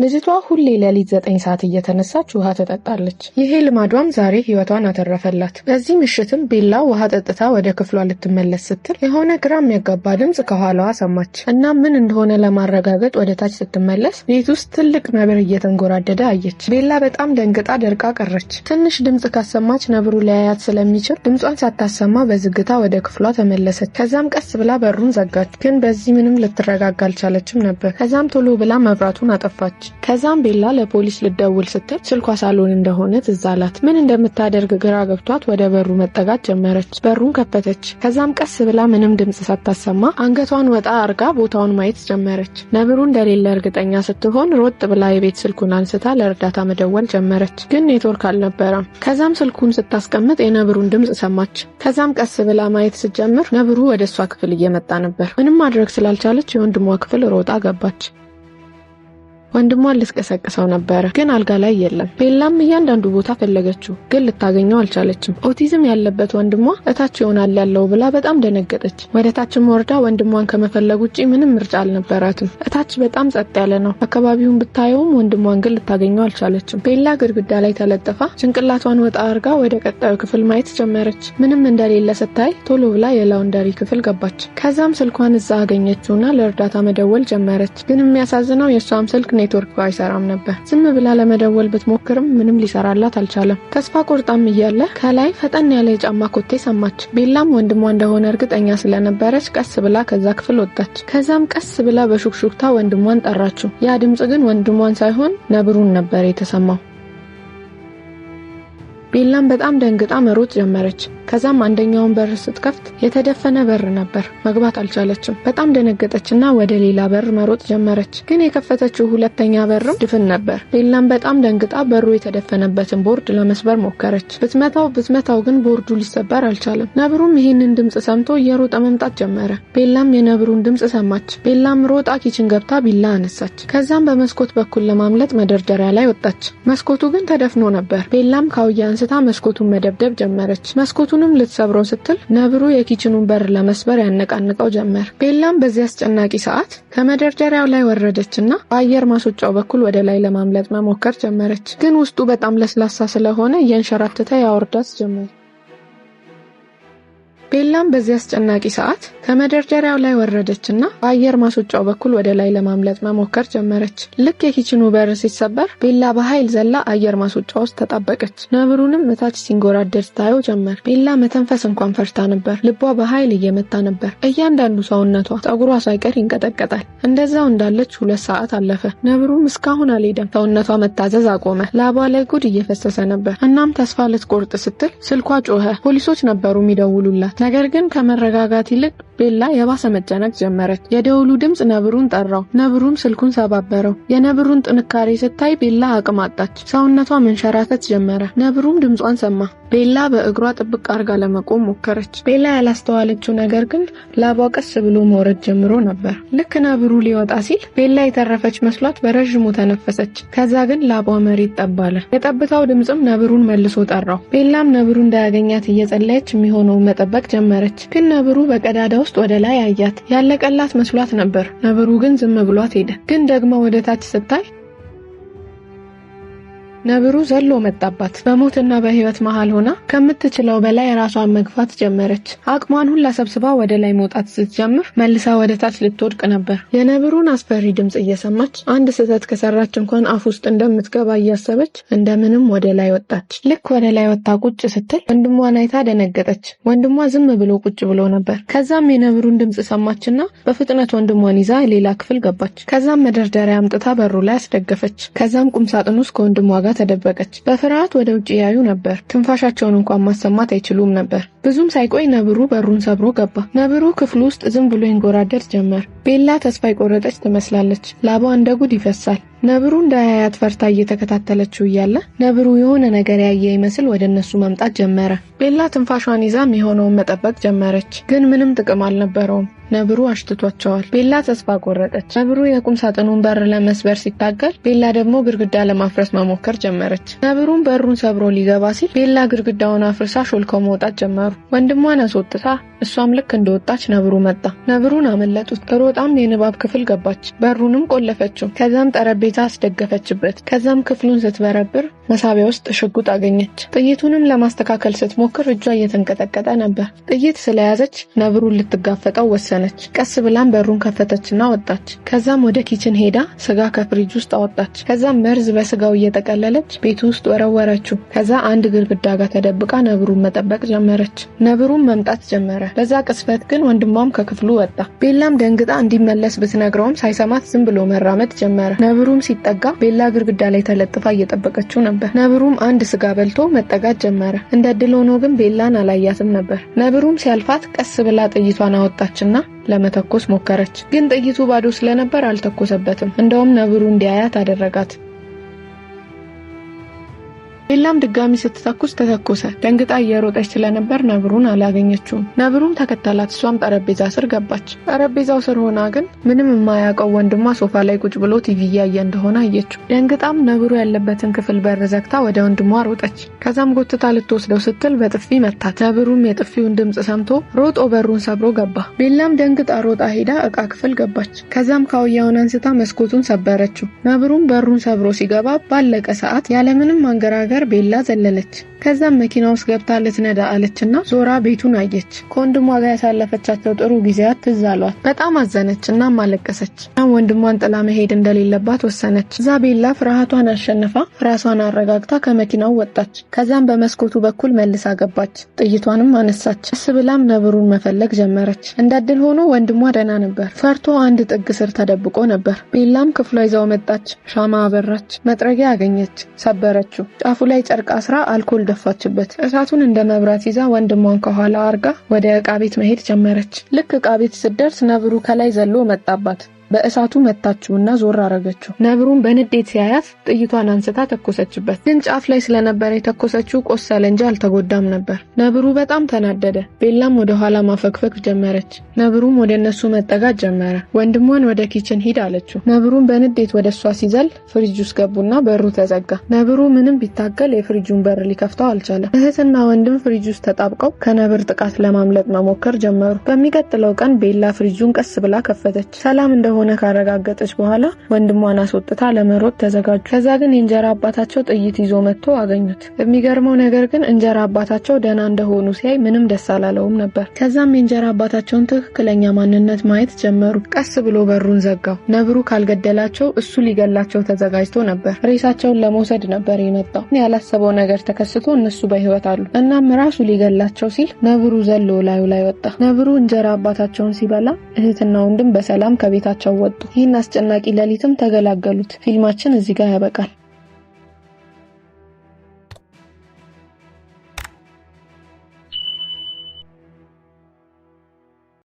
ልጅቷ ሁሌ ሌሊት 9 ሰዓት እየተነሳች ውሃ ትጠጣለች። ይሄ ልማዷም ዛሬ ህይወቷን አተረፈላት። በዚህ ምሽትም ቤላ ውሃ ጠጥታ ወደ ክፍሏ ልትመለስ ስትል የሆነ ግራ የሚያጋባ ድምፅ ከኋላዋ ሰማች። እና ምን እንደሆነ ለማረጋገጥ ወደ ታች ስትመለስ ቤት ውስጥ ትልቅ ነብር እየተንጎራደደ አየች። ቤላ በጣም ደንግጣ ደርቃ ቀረች። ትንሽ ድምፅ ካሰማች ነብሩ ሊያያት ስለሚችል ድምጿን ሳታሰማ በዝግታ ወደ ክፍሏ ተመለሰች። ከዛም ቀስ ብላ በሩን ዘጋች። ግን በዚህ ምንም ልትረጋጋ አልቻለችም ነበር። ከዛም ቶሎ ብላ መብራቱን አጠፋች። ከዛም ቤላ ለፖሊስ ልደውል ስትል ስልኳ ሳሎን እንደሆነ ትዝ አላት። ምን እንደምታደርግ ግራ ገብቷት ወደ በሩ መጠጋት ጀመረች። በሩን ከፈተች። ከዛም ቀስ ብላ ምንም ድምፅ ሳታሰማ አንገቷን ወጣ አርጋ ቦታውን ማየት ጀመረች። ነብሩ እንደሌለ እርግጠኛ ስትሆን ሮጥ ብላ የቤት ስልኩን አንስታ ለእርዳታ መደወል ጀመረች። ግን ኔትወርክ አልነበረም። ከዛም ስልኩን ስታስቀምጥ የነብሩን ድምፅ ሰማች። ከዛም ቀስ ብላ ማየት ስትጀምር ነብሩ ወደ እሷ ክፍል እየመጣ ነበር። ምንም ማድረግ ስላልቻለች የወንድሟ ክፍል ሮጣ ገባች። ወንድሟን ልትቀሰቅሰው ነበረ፣ ግን አልጋ ላይ የለም። ቤላም እያንዳንዱ ቦታ ፈለገችው፣ ግን ልታገኘው አልቻለችም። ኦቲዝም ያለበት ወንድሟ እታች ይሆናል ያለው ብላ በጣም ደነገጠች። ወደ ታችም ወርዳ ወንድሟን ከመፈለግ ውጪ ምንም ምርጫ አልነበራትም። እታች በጣም ጸጥ ያለ ነው። አካባቢውን ብታየውም ወንድሟን ግን ልታገኘው አልቻለችም። ቤላ ግድግዳ ላይ ተለጥፋ ጭንቅላቷን ወጣ አርጋ ወደ ቀጣዩ ክፍል ማየት ጀመረች። ምንም እንደሌለ ስታይ ቶሎ ብላ የ laundry ክፍል ገባች። ከዛም ስልኳን እዛ አገኘችውና ለእርዳታ መደወል ጀመረች። ግን የሚያሳዝነው የእሷም ስልክ ኔትወርክ አይሰራም ነበር። ዝም ብላ ለመደወል ብትሞክርም ምንም ሊሰራላት አልቻለም። ተስፋ ቆርጣም እያለ ከላይ ፈጠን ያለ የጫማ ኮቴ ሰማች። ቤላም ወንድሟ እንደሆነ እርግጠኛ ስለነበረች ቀስ ብላ ከዛ ክፍል ወጣች። ከዛም ቀስ ብላ በሹክሹክታ ወንድሟን ጠራችው። ያ ድምፅ ግን ወንድሟን ሳይሆን ነብሩን ነበር የተሰማው። ቤላም በጣም ደንግጣ መሮጥ ጀመረች። ከዛም አንደኛውን በር ስትከፍት የተደፈነ በር ነበር። መግባት አልቻለችም። በጣም ደነገጠችና ወደ ሌላ በር መሮጥ ጀመረች። ግን የከፈተችው ሁለተኛ በርም ድፍን ነበር። ቤላም በጣም ደንግጣ በሩ የተደፈነበትን ቦርድ ለመስበር ሞከረች። ብትመታው ብትመታው ግን ቦርዱ ሊሰበር አልቻለም። ነብሩም ይህንን ድምፅ ሰምቶ እየሮጠ መምጣት ጀመረ። ቤላም የነብሩን ድምፅ ሰማች። ቤላም ሮጣ kitchen ገብታ ቢላ አነሳች። ከዛም በመስኮት በኩል ለማምለጥ መደርደሪያ ላይ ወጣች። መስኮቱ ግን ተደፍኖ ነበር። ቤላም ካውያ አንስታ መስኮቱን መደብደብ ጀመረች። መስኮቱንም ልትሰብረው ስትል ነብሩ የ kitchen ኑን በር ለመስበር ያነቃንቀው ጀመር። ቤላም በዚህ አስጨናቂ ሰዓት ከመደርደሪያው ላይ ወረደችና በአየር ማስወጫው በኩል ወደ ላይ ለማምለጥ መሞከር ጀመረች። ግን ውስጡ በጣም ለስላሳ ስለሆነ እየንሸራተተ ያወርዳት ጀመር። ቤላም በዚህ አስጨናቂ ሰዓት ከመደርደሪያው ላይ ወረደችና በአየር ማስወጫው በኩል ወደ ላይ ለማምለጥ መሞከር ጀመረች። ልክ የ kitchen ኑ በር ሲሰበር ቤላ በኃይል ዘላ አየር ማስወጫ ውስጥ ተጣበቀች። ነብሩንም እታች ሲንጎራደድ ታየው ጀመር። ቤላ መተንፈስ እንኳን ፈርታ ነበር። ልቧ በኃይል እየመታ ነበር። እያንዳንዱ ሰውነቷ፣ ጸጉሯ ሳይቀር ይንቀጠቀጣል። እንደዛው እንዳለች 2 ሰዓት አለፈ። ነብሩም እስካሁን አልሄደም። ሰውነቷ መታዘዝ አቆመ። ላቧ ላይ ጉድ እየፈሰሰ ነበር። እናም ተስፋ ልትቆርጥ ስትል ስልኳ ጮኸ። ፖሊሶች ነበሩ የሚደውሉላት። ነገር ግን ከመረጋጋት ይልቅ ቤላ የባሰ መጨነቅ ጀመረች። የደውሉ ድምፅ ነብሩን ጠራው። ነብሩም ስልኩን ሰባበረው። የነብሩን ጥንካሬ ስታይ ቤላ አቅም አጣች። ሰውነቷ መንሸራተት ጀመረ። ነብሩም ድምጿን ሰማ። ቤላ በእግሯ ጥብቅ አርጋ ለመቆም ሞከረች። ቤላ ያላስተዋለችው ነገር ግን ላቧ ቀስ ብሎ መውረድ ጀምሮ ነበር። ልክ ነብሩ ሊወጣ ሲል ቤላ የተረፈች መስሏት በረዥሙ ተነፈሰች። ከዛ ግን ላቧ መሬት ጠብ አለ። የጠብታው ድምፅም ነብሩን መልሶ ጠራው። ቤላም ነብሩ እንዳያገኛት እየጸለየች የሚሆነውን መጠበቅ ጀመረች። ግን ነብሩ በቀዳዳ ውስጥ ወደ ላይ አያት። ያለቀላት መስሏት ነበር። ነብሩ ግን ዝም ብሏት ሄደ። ግን ደግሞ ወደ ታች ስታይ ነብሩ ዘሎ መጣባት። በሞትና በሕይወት መሃል ሆና ከምትችለው በላይ ራሷን መግፋት ጀመረች። አቅሟን ሁላ ሰብስባ ወደ ላይ መውጣት ስትጀምር መልሳ ወደ ታች ልትወድቅ ነበር። የነብሩን አስፈሪ ድምፅ እየሰማች አንድ ስህተት ከሰራች እንኳን አፍ ውስጥ እንደምትገባ እያሰበች እንደምንም ወደ ላይ ወጣች። ልክ ወደ ላይ ወጥታ ቁጭ ስትል ወንድሟን አይታ ደነገጠች። ወንድሟ ዝም ብሎ ቁጭ ብሎ ነበር። ከዛም የነብሩን ድምፅ ሰማችና በፍጥነት ወንድሟን ይዛ ሌላ ክፍል ገባች። ከዛም መደርደሪያ አምጥታ በሩ ላይ አስደገፈች። ከዛም ቁምሳጥን ውስጥ ከወንድሟ ጋር ተደበቀች። በፍርሃት ወደ ውጭ ያዩ ነበር። ትንፋሻቸውን እንኳን ማሰማት አይችሉም ነበር። ብዙም ሳይቆይ ነብሩ በሩን ሰብሮ ገባ። ነብሩ ክፍሉ ውስጥ ዝም ብሎ ይንጎራደድ ጀመር። ቤላ ተስፋ የቆረጠች ትመስላለች። ላቧ እንደ ጉድ ይፈሳል። ነብሩ እንዳያያት ፈርታ እየተከታተለችው እያለ ነብሩ የሆነ ነገር ያየ ይመስል ወደ እነሱ መምጣት ጀመረ። ቤላ ትንፋሿን ይዛ የሚሆነውን መጠበቅ ጀመረች። ግን ምንም ጥቅም አልነበረውም። ነብሩ አሽትቷቸዋል። ቤላ ተስፋ ቆረጠች። ነብሩ የቁም ሳጥኑን በር ለመስበር ሲታገል፣ ቤላ ደግሞ ግድግዳ ለማፍረስ መሞከር ጀመረች። ነብሩን በሩን ሰብሮ ሊገባ ሲል ቤላ ግድግዳውን አፍርሳ ሾልከው መውጣት ጀመሩ። ወንድሟን አስወጥታ እሷም ልክ እንደወጣች ነብሩ መጣ። ነብሩን አመለጡት። ሮጣም የንባብ ክፍል ገባች። በሩንም ቆለፈችው። ከዛም ጠረጴዛ ጠረጴዛ አስደገፈችበት። ከዛም ክፍሉን ስትበረብር መሳቢያ ውስጥ ሽጉጥ አገኘች። ጥይቱንም ለማስተካከል ስትሞክር እጇ እየተንቀጠቀጠ ነበር። ጥይት ስለያዘች ነብሩን ልትጋፈጠው ወሰነች። ቀስ ብላም በሩን ከፈተችና ወጣች። ከዛም ወደ kitchen ሄዳ ስጋ ከፍሪጅ ውስጥ አወጣች። ከዛም መርዝ በስጋው እየጠቀለለች ቤቱ ውስጥ ወረወረችው። ከዛ አንድ ግድግዳ ጋር ተደብቃ ነብሩን መጠበቅ ጀመረች። ነብሩን መምጣት ጀመረ። በዛ ቅስፈት ግን ወንድሟም ከክፍሉ ወጣ። ቤላም ደንግጣ እንዲመለስ ብትነግረውም ሳይሰማት ዝም ብሎ መራመድ ጀመረ። ነብሩም ሲጠጋ ቤላ ግድግዳ ላይ ተለጥፋ እየጠበቀችው ነበር። ነብሩም አንድ ስጋ በልቶ መጠጋት ጀመረ። እንደ እድል ሆኖ ግን ቤላን አላያትም ነበር። ነብሩም ሲያልፋት ቀስ ብላ ጥይቷን አወጣችና ለመተኮስ ሞከረች። ግን ጥይቱ ባዶ ስለነበር አልተኮሰበትም። እንደውም ነብሩ እንዲያያት አደረጋት። ቤላም ድጋሚ ስትተኩስ ተተኮሰ። ደንግጣ እየሮጠች ስለነበር ነብሩን አላገኘችውም። ነብሩም ተከተላት። እሷም ጠረጴዛ ስር ገባች። ጠረጴዛው ስር ሆና ግን ምንም የማያውቀው ወንድሟ ሶፋ ላይ ቁጭ ብሎ ቲቪ እያየ እንደሆነ አየችው። ደንግጣም ነብሩ ያለበትን ክፍል በር ዘግታ ወደ ወንድሟ ሮጠች። ከዛም ጎትታ ልትወስደው ስትል በጥፊ መታት። ነብሩም የጥፊውን ድምፅ ሰምቶ ሮጦ በሩን ሰብሮ ገባ። ቤላም ደንግጣ ሮጣ ሄዳ እቃ ክፍል ገባች። ከዛም ካውያውን አንስታ መስኮቱን ሰበረችው። ነብሩም በሩን ሰብሮ ሲገባ ባለቀ ሰዓት ያለምንም ማንገራገር ቤላ ዘለለች። ከዛም መኪና ውስጥ ገብታ ልትነዳ አለችና ዞራ ቤቱን አየች። ከወንድሟ ጋር ያሳለፈቻቸው ጥሩ ጊዜያት ትዝ አሏት። በጣም አዘነች እና አለቀሰች። ወንድሟን ጥላ መሄድ እንደሌለባት ወሰነች። እዛ ቤላ ፍርሃቷን አሸንፋ ራሷን አረጋግታ ከመኪናው ወጣች። ከዛም በመስኮቱ በኩል መልሳ ገባች። ጥይቷንም አነሳች። ቀስ ብላም ነብሩን መፈለግ ጀመረች። እንደ እድል ሆኖ ወንድሟ ደህና ነበር። ፈርቶ አንድ ጥግ ስር ተደብቆ ነበር። ቤላም ክፍሏ ይዛው መጣች። ሻማ አበራች። መጥረጊያ አገኘች። ሰበረችው። ጫፉ ላይ ጨርቅ አስራ አልኮል ደፋችበት። እሳቱን እንደ መብራት ይዛ ወንድሟን ከኋላ አርጋ ወደ ዕቃ ቤት መሄድ ጀመረች። ልክ ዕቃ ቤት ስትደርስ ነብሩ ከላይ ዘሎ መጣባት። በእሳቱ መታችውና ዞር አረገችው። ነብሩን በንዴት ሲያያት ጥይቷን አንስታ ተኮሰችበት። ግን ጫፍ ላይ ስለነበረ የተኮሰችው ቆሰለ እንጂ አልተጎዳም ነበር። ነብሩ በጣም ተናደደ። ቤላም ወደ ኋላ ማፈግፈግ ጀመረች። ነብሩም ወደ እነሱ መጠጋት ጀመረ። ወንድሟን ወደ kitchen ሂድ አለችው። ነብሩም በንዴት ወደ እሷ ሲዘል ፍሪጅ ውስጥ ገቡና በሩ ተዘጋ። ነብሩ ምንም ቢታገል የፍሪጁን በር ሊከፍተው አልቻለም። እህትና ወንድም ፍሪጅ ውስጥ ተጣብቀው ከነብር ጥቃት ለማምለጥ መሞከር ጀመሩ። በሚቀጥለው ቀን ቤላ ፍሪጁን ቀስ ብላ ከፈተች። ሰላም እንደሆነ ካረጋገጠች በኋላ ወንድሟን አስወጥታ ለመሮጥ ተዘጋጁ። ከዛ ግን የእንጀራ አባታቸው ጥይት ይዞ መጥቶ አገኙት። የሚገርመው ነገር ግን እንጀራ አባታቸው ደህና እንደሆኑ ሲያይ ምንም ደስ አላለውም ነበር። ከዛም የእንጀራ አባታቸውን ትክክለኛ ማንነት ማየት ጀመሩ። ቀስ ብሎ በሩን ዘጋው። ነብሩ ካልገደላቸው እሱ ሊገላቸው ተዘጋጅቶ ነበር። ሬሳቸውን ለመውሰድ ነበር የመጣው። ያላሰበው ነገር ተከስቶ እነሱ በህይወት አሉ። እናም ራሱ ሊገላቸው ሲል ነብሩ ዘሎ ላዩ ላይ ወጣ። ነብሩ እንጀራ አባታቸውን ሲበላ እህትና ወንድም በሰላም ከቤታቸው ወጡ። ይህን አስጨናቂ ሌሊትም ተገላገሉት። ፊልማችን እዚህ ጋር ያበቃል።